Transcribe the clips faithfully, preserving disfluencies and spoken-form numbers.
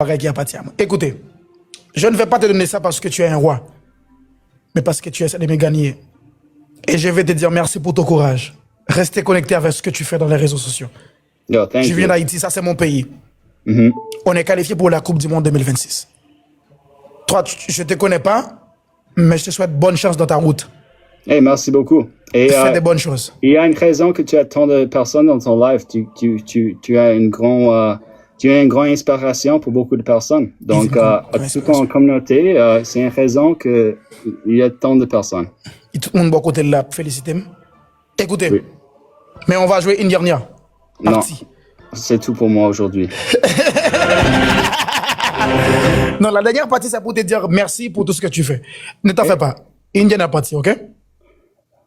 bagay ki apati a mwen. Écoutez, je ne vais pas te donner ça parce que tu es un roi, mais parce que tu es ennemi gagné. Et je vais te dire merci pour ton courage. Reste connecté avec ce que tu fais dans les réseaux sociaux. Yo, thank Je viens you. d'Haïti, ça c'est mon pays. Mhm. On est qualifié pour la Coupe du Monde deux mille vingt-six. Toi, tu- je te connais pas, mais je te souhaite bonne chance dans ta route. Hey, merci beaucoup. Et Fais euh, des bonnes choses. il y a une raison que tu as tant de personnes dans ton live. Tu, tu, tu, tu as une grande, euh, tu es une grande inspiration pour beaucoup de personnes. Donc, Une grande euh, à toute ton communauté, euh, c'est une raison que il y a tant de personnes. E tout moun bò kote l la ap felisite m. Écoutez, Oui. mais on va jouer une dernière Non, partie. C'est tout pour moi aujourd'hui. Non, la dernière partie, c'est pour te dire merci pour tout ce que tu fais. Ne t'en fais pas. Une dernière partie, ok?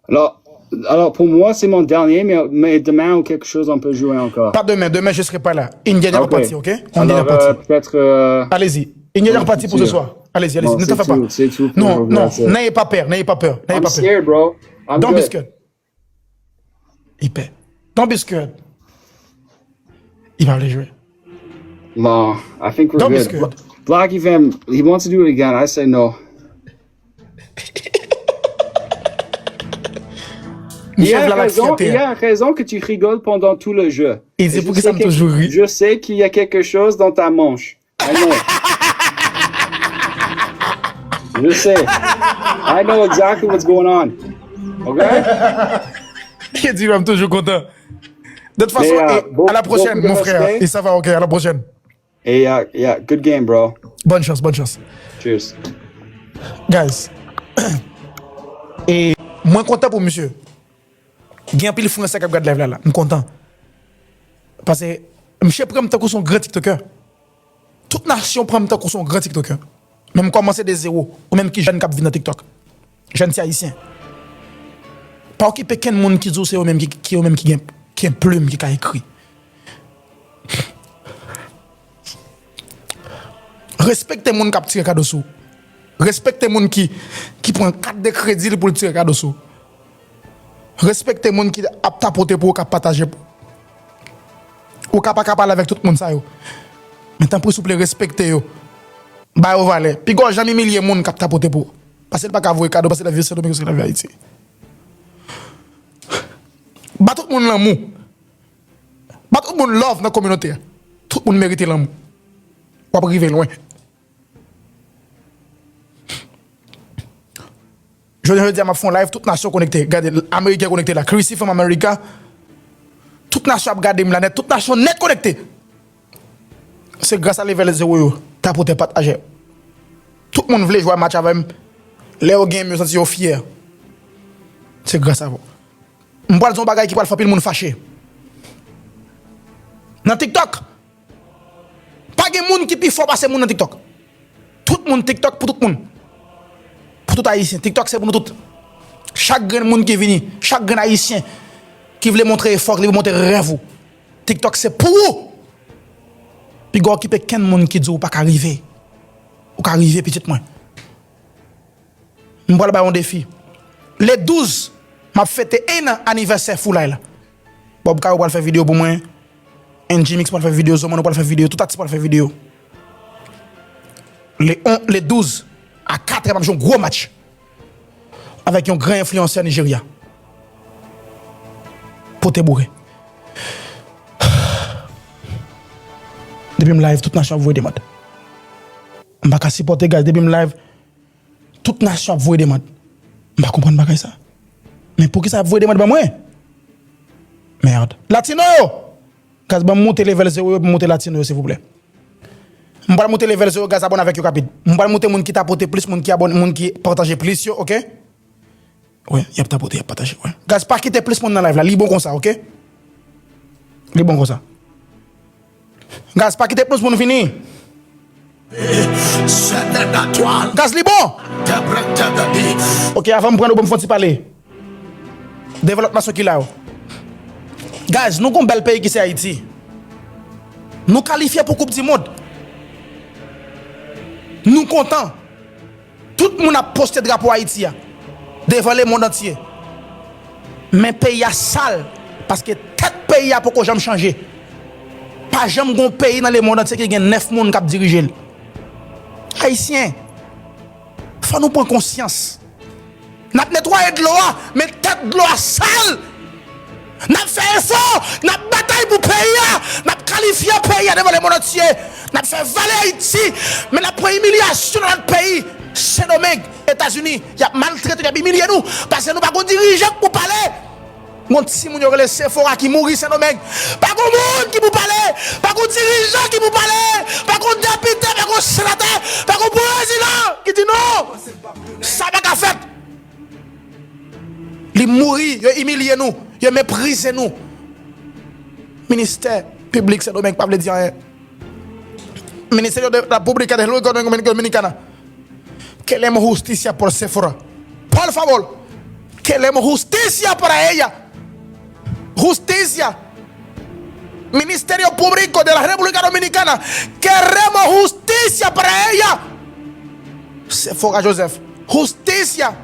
Alors, alors pour moi, c'est mon dernier, mais, mais demain ou quelque chose, on peut jouer encore. Pas demain, demain je serai pas là. Une dernière Ok. partie, ok? Une dernière Alors, euh, partie. Peut-être. Euh, Allez-y. Une dernière Non, partie pour c'est ce sûr. soir. Allez-y, allez-y. Non, Ne t'en c'est fais pas. tout, c'est tout pour Non, aujourd'hui, non, that's it. N'ayez pas peur, n'ayez pas peur, n'ayez I'm pas peur. scared, bro. I'm Don't be good. scared. Il perd. Don't be scared. Il va aller jouer. No, I think we're Don't be good. scared. Bla- Black Event, he wants to do it again. I say no. M Il chèf a la la raison, fierté. il a raison que tu rigoles pendant tout le jeu. Il dit, Je pourquoi sais ça me que- toujours ri? Je sais qu'il y a quelque chose dans ta manche. I know. Je sais. I know exactly what's going on. Okay? Il dit, je suis toujours content. De toute façon, Mais, euh, et beaucoup- à la prochaine, beaucoup de mon frère. respect. Et ça va, ok, à la prochaine. Et uh, yeah, good game, bro. Bonne chance, bonne chance. Cheers. Guys. E mwen kontan pou misye. Gen anpil fransè k ap gade live la la. M kontan. Paske misye pran m tankou se yon gran TikToker. Tout nasyon pran m tankou se yon gran TikToker. Men m kòmanse de zewo. Ou menm ki jèn k ap vin nan TikTok. Jèn ti ayisyen. Pa okipe kenn moun ki di w se yo menm ki, ki yo menm ki gen, ki gen plim, ki ka ekri. Respekte moun k ap tire kado sou ou. Respekte moun ki, ki pran kat de kredi li pou l tire kado sou ou. Respekte moun ki ap tapote pou ou, k ap pataje pou ou. Ou ka pa ka pale avèk tout moun sa yo. Men tanpri, souple, respekte yo. Ba yo valè. Piga w janm imilye moun k ap tapote pou ou. Paske l pa ka voye kado, paske l ap viv Sendomeng, paske l ap viv Ayiti. Ba tout moun lanmou. Ba tout moun love nan kominote a. Tout moun merite lanmou. W ap rive lwen. Jodi, jodi a, m ap fè yon live, tout nasyon konekte. Gade, Ameriken konekte la. Chrissy from America. Tout nasyon ap gade m la nèt. Tout nasyon nèt konekte. Se gras a level zewo yo. Tapote, pataje. Tout moun vle jwe match avè m. Lè yo genyen m, yo santi yo fyè. Se gras a vou. M pral di yon bagay ki pral fè anpil moun fache. Nan TikTok, pa gen moun ki pi fò pase moun nan TikTok. Tout moun TikTok pou tout moun. Pou tout Ayisyen. TikTok se pou nou tout. Chak grenn moun ki vini, chak grenn Ayisyen ki vle montre efò, ki vle montre rèv ou. TikTok se pou ou. Piga w okipe kenn moun ki di w pa ka rive. Ou ka rive, pitit mwen. M pral ba yon defi. Le douz, m ap fete en an anivèsè Foulay la. Bob Caro pral fè videyo pou mwen. N G Mix pral fè videyo, Zoman pral fè videyo, tout atis pral fè videyo. Le on, le douz, a katrè, m ap jwe yon gwo match avèk yon gran enfliyansè Nijerya. Pote boure. Depi m live, tout nasyon ap voye demann. M pa ka sipòte, guys, depi m live, tout nasyon ap voye demann. M pa konprann bagay sa. Men poukisa y ap voye demann ban mwen? Mèd. Latino yo! Guys, ban m moute level zewo yo, ban m moute latino yo, silvouplè. M pral moute level zewo, guys, abòne avèk yo rapid. M pral moute moun ki tapote plis, moun ki abòne, moun ki pataje plis yo, oke? Wi, y ap tapote, y ap pataje, wi. Guys, pa kite plis moun nan live la, li bon konsa, oke? Li bon konsa. Guys, pa kite plis moun vini. Guys, li bon. Ok, avan m pran nou, ban m fè yon ti pale. Devlòp nasyon ki la yo. Guys, nou gon bèl peyi ki se Ayiti. Nou kalifye pou Koup di Mond. Nou kontan. Tout moun ap poste drapo Ayiti a devan lemonn antye. Men peyi a sal, paske tèt peyi a poko janm chanje. Pa janm gon peyi nan lemonn antye ki gen nèf moun k ap dirije l. Ayisyen, fò nou pran konsyans. N ap netwaye dlo a, men tèt dlo a sal. N ap fè efò, n ap batay pou peyi a, n ap kalifye peyi a devan lemonn antye. N ap fè vale Ayiti, men n ap pran imilyasyon nan lòt peyi. Sendomeng, Etazini, y ap maltrete nou, y ap imilye nou, paske nou pa gon dirijan k pou pale. Gon timoun yo rele Sephora ki mouri Sendomeng. Pa gon moun ki pou pale, pa gon dirijan ki pou pale, pa gon depite, pa gon senatè, pa gon prezidan ki di non. Sa pa ka fèt. Li mouri, yo imilye nou, yo meprize nou. Ministè piblik Sendomeng pa vle di anyen. Ministerio de la Pública de República Dominicana. Queremos justicia por Sephora. Por favor. Queremos justicia para ella. Justicia. Ministerio Público de la República Dominicana. Queremos justicia para ella. Sephora Joseph. Justicia.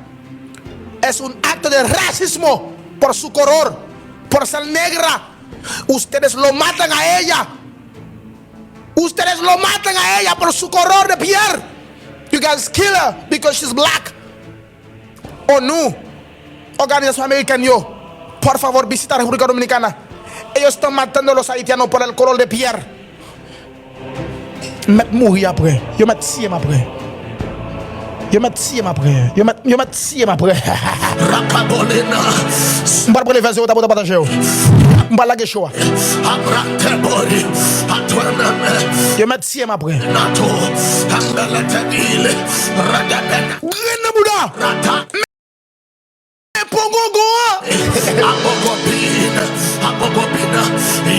Es un acto de racismo por su color, por ser negra. Ustedes lo matan a ella. Ustedes lo matan a ella por su color de piel. You guys kill her because she's black. ONU, organización americana, yo, por favor, visita República Dominicana. Ellos están matando a los haitianos por el color de piel. M mèt mouri apre. Yo mèt tiye m apre. Yo mèt tiye m apre. Yo mèt, yo mèt tiye m apre. Rakabolena. M pral pran level zero, ta pou ta pataje yo. M pral lage show a. Abratebori. Atwaname. Yo mèt tiye m apre. Nato. Ambeletegile. Radabena. Grenn nan bouda. Rata. Men pongongon an. Abogobin. Abogobin.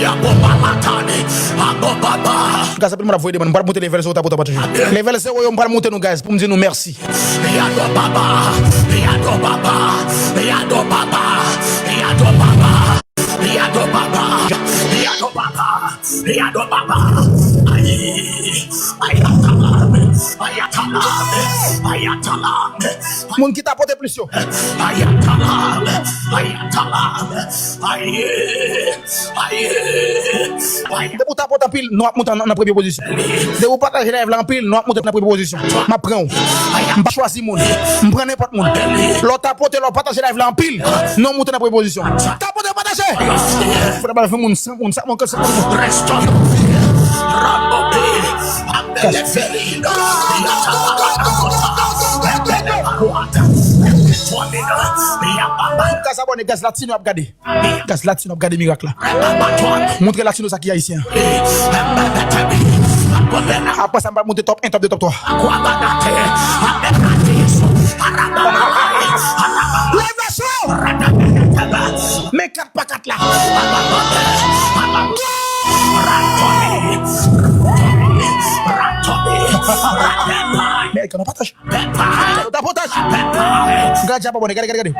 Yabobalatani. Abobaba. Gaz, apil moun ap voye demann. M pral monte level zero, ta pou ta pataje. Level zero yo, m pral monte nou, guys, pou m di nou mèsi. Yado baba, yado baba, yado baba, yado baba, yado baba, yado baba, yado baba. Ayi, ayatalame, ayatalame, ayatalame. Moun ki ta pote plis yo. Ayatalame, ayatalame, ayi. Depi w tapote anpil, nou ap monte nan, nan premye pozisyon. Depi w pataje live la anpil, nou ap monte nan premye pozisyon. M ap pran w. M pa chwazi moun. M pran nenpòt moun. Lè w tapote, lè w pataje live la anpil, nou monte nan premye pozisyon. Tapote, pataje. Fò ta ba ven moun, san moun, sa moun, san moun. Gaz abòne, gaz latino ap gade. Gaz latino ap gade mirak la. Montre latino sa ki ayisyen. Apre sa, m pral monte top un, top deux, top trois. Leve sou! Men kat pa kat la. Men, kan nan pataje. Tapotaj. Gad Jap abòne, gade, gade, gade.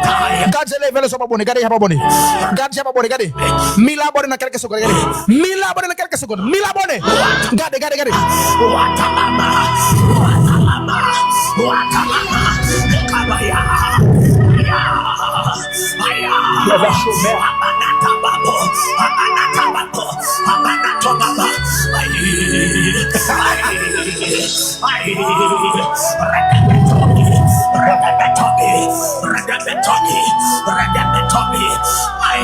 Gad Jap level sa abòne, gade Jap abòne. Gad Jap abòne, gade. Mil abòne nan kèlke segonn, gade. Mil abòne nan kèlke segonn. Mil abòne. Gade, gade, gade. Level chomè. Ay, ay, ay, redebetobi, redebetobi, redebetobi, redebetobi, ay,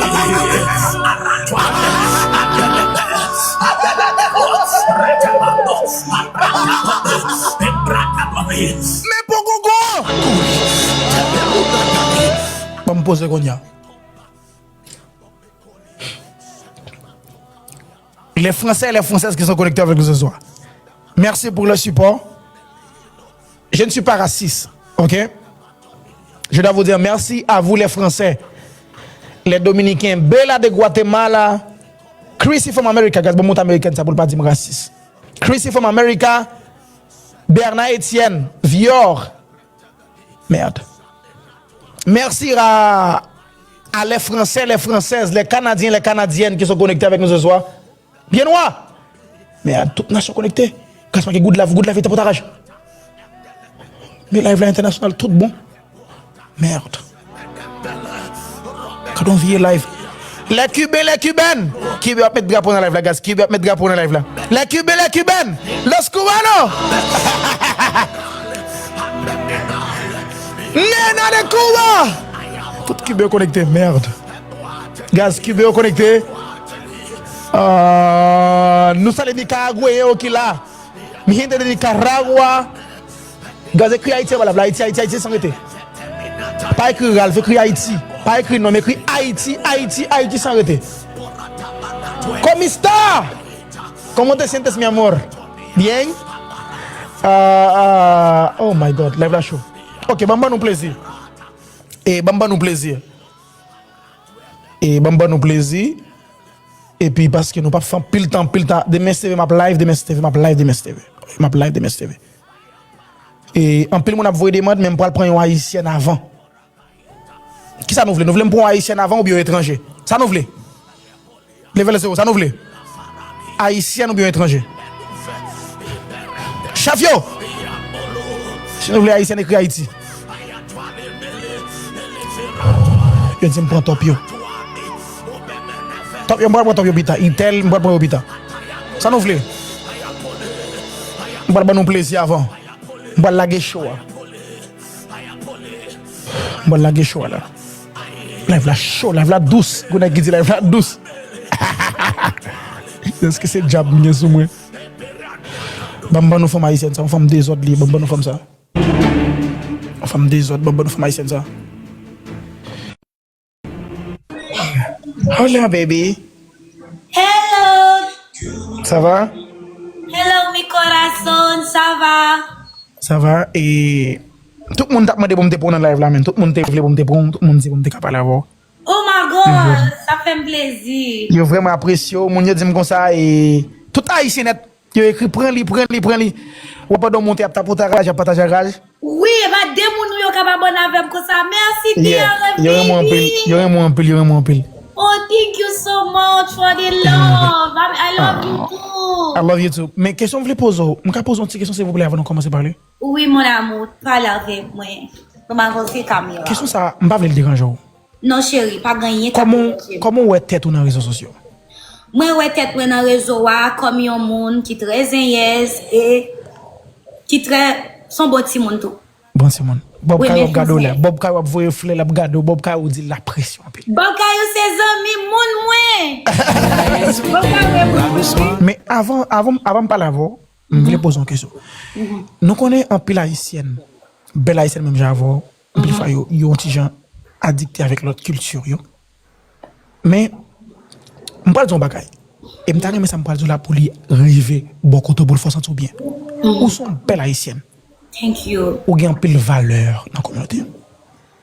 aratwa, adelebe, adelebe, redebando, abrakabobi, abrakabobi. Men pon gogo! Ban m poze kounye a. Les Français et les Françaises qui sont connectés avec nous ce soir, merci pour le support. Je ne suis pas raciste, ok? Je dois vous dire merci à vous les Français, les Dominicains, Bella de Guatemala, Chrissy from America, guys, bon, mont amerikèn sa pou l pa di m rasis. Chrissy from America, Bernard Etienne, Vior, Merde. Merci à, à les Français, les Françaises, les Canadiens, les Canadiennes qui sont connectés avec nous ce soir. Bien noir. Merde, tout nasyon konekte. Kas pa ki good life, good life, e te potaraj. Men live la entènasyonal, tout bon. Merde. Gad yon vye live. Les Cubains, les Cubaines. Kiben ap met drapo nan live la, guys. Kiben ap met drapo nan live la. Les Cubains, les Cubaines. Los Cubanos. Nena de Cuba. Tout Kiben yo konekte, merde. Guys, Kiben yo konekte. Ah, nou salye Nikaragweyen yo ki la. Mi gente de Nicaragua. Guys, ekri Ayiti anba live la. Ayiti, Ayiti, Ayiti san rete. Pa ekri Ralph, ekri Ayiti. Pa ekri non, ekri Ayiti, Ayiti, Ayiti san rete. ¿Cómo está? ¿Cómo te sientes, mi amor? Bien? Ah, ah, oh my God, live la cho. Ok, ban m ban nou plezi. E ban m ban nou plezi. E ban m ban nou plezi. Epi paske nou p ap fè anpil tan, anpil tan. Demen si Dye vle m ap live, demen si Dye vle m ap live, demen si Dye vle. M ap live, demen si Dye vle. E anpil moun ap voye demann, men m pral pran yon ayisyèn avan. Kisa nou vle? Nou vle m pran yon ayisyèn avan oubyen yon etranje? Sa nou vle? Leve lè se ou, sa nou vle? Ayisyèn oubyen yon etranje? Chèf yo! Si nou vle ayisyèn, ekri Ayiti. Yo di m pran top yo. Top yo, m pral pran top yo pita. Itel, m pral pran yo pita. Sa nou vle? M pral ban nou plezi avan. M pral lage show a. M pral lage show a la. Live la cho, live la dous. Gwo nèg ki di live la dous. Èske se dyab m gen sou mwen? Ban m ban nou fanm ayisyèn sa, yon fanm dezòd li ye, ban m ban nou fanm sa. Yon fanm dezòd, ban m ban nou fanm ayisyèn sa. Hola, baby. Hello. Ça va? Hello, mi corazón, ça va? Ça va? E tout moun t ap mande pou m te pran w nan live la, men tout moun te vle pou m te pran w, tout moun di pou m te ka pale avè w. Oh my God, sa fè m plezi. Yo vrèman apresye w. Moun yo di m konsa, e tout Ayisyen nèt, yo ekri, "Pran li, pran li, pran li." W ap pandan w monte, ap tapote a raj, ap pataje a raj. Wi, e pa de moun ou yo k ap abòne avè m konsa. Mèsi, yeah, T R F yo renmen w anpil, baby. Yo renmen w anpil, yo renmen w anpil. Oh, thank you so much for the love. I, I love you too. I love you too. Men kesyon m vle poze w, m ka poze w yon ti kesyon silvouplè avan nou kòmanse pale? Wi, mon amour, pale avè mwen. Kòman avanse kamera? Kesyon sa, m pa vle l deranje w. Non, cheri, pa gen anyen k ap deranje m. Kòman w wè tèt ou nan rezo sosyo? Mwen wè tèt mwen nan rezo a kòm yon moun ki trè zenyèz e ki trè, s on bon timoun tou. Bon timoun. Bob Kayou ap gade w la. Bob Kayou ap voye flè, l ap gade w. Bob Kayou di l apresye w anpil. Bob Kayou se zanmi moun mwen. Bob Kayou e moun mwen. Men avan, avan, avan m pale avè w, m vle poze w yon kesyon. Nou konnen anpil Ayisyèn, bèl Ayisyèn menm jan avè w, anpil fwa yo, yo yon ti jan adikte avèk lòt kilti yo. Men, m pral di w yon bagay. E m ta renmen sa m pral di w la pou li rive bò kote w, pou l fè w santi w byen. Ou se yon bèl Ayisyèn. Thank you. Ou gen anpil valè nan kominote.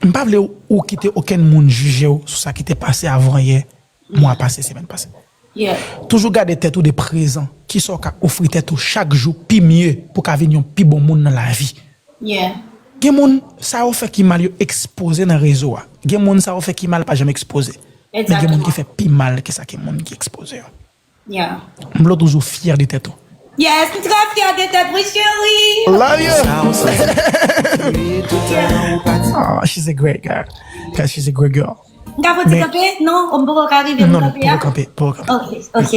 M pa vle ou kite okenn moun jije w sou sa ki te pase avan yè, mwa pase, semèn pase. Yeah. Toujou gade tèt ou de prezan. Kisa w ka ofri tèt ou chak jou pi mye pou w ka vin yon pi bon moun nan lavi? Yeah. Gen moun, sa yo fè ki mal, yo ekspoze nan rezo a. Gen moun, sa yo fè ki mal, pa janm ekspoze. Men gen moun ki fè pi mal ke sa ke moun ki ekspoze yo. Yeah. M vle w toujou fyè de tèt ou. Yes, m trè fyè de tèt mwen, cheri. Love you. Ah, she's a great girl. 'Cause she's a great girl. M ka fè ti kanpe? Non, m poko ka rive nan kanpe a? Non, non, poko kanpe, poko kanpe. Ok, ok.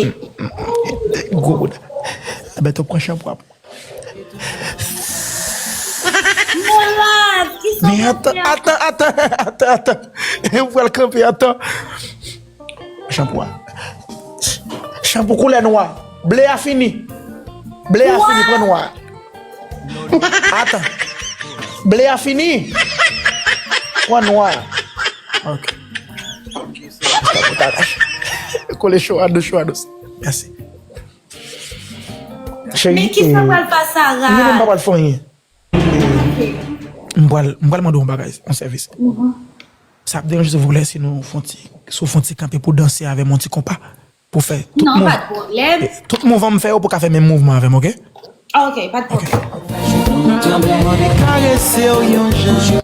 Gwo bouda. Ebyen, tou pran chanpou ap. Malad, ki sa. Men atan, atan, atan, atan, atan. M pral kanpe, atan. Chanpou a. Chanpou koulè nwa. Ble a fini. Ble a fini, pran nwa. Atan. Ble a fini. Pran nwa. Ok. Kole cho a dous, cho a dous. Mèsi. Cheri, men kisa pral pase a? Mwen menm pa pral fè anyen. M pral, m pral mande w yon bagay, yon sèvis. Sa ap deranje silvouplè si nou fè yon ti, si w fè yon ti kanpe pou danse avè m yon ti konpa? Pou fè tout mouv-, tout mouvman m fè yo pou ka fè menm mouvman avè m, ok? Ah, ok, pa de pwoblèm. Mande karese w yon jan.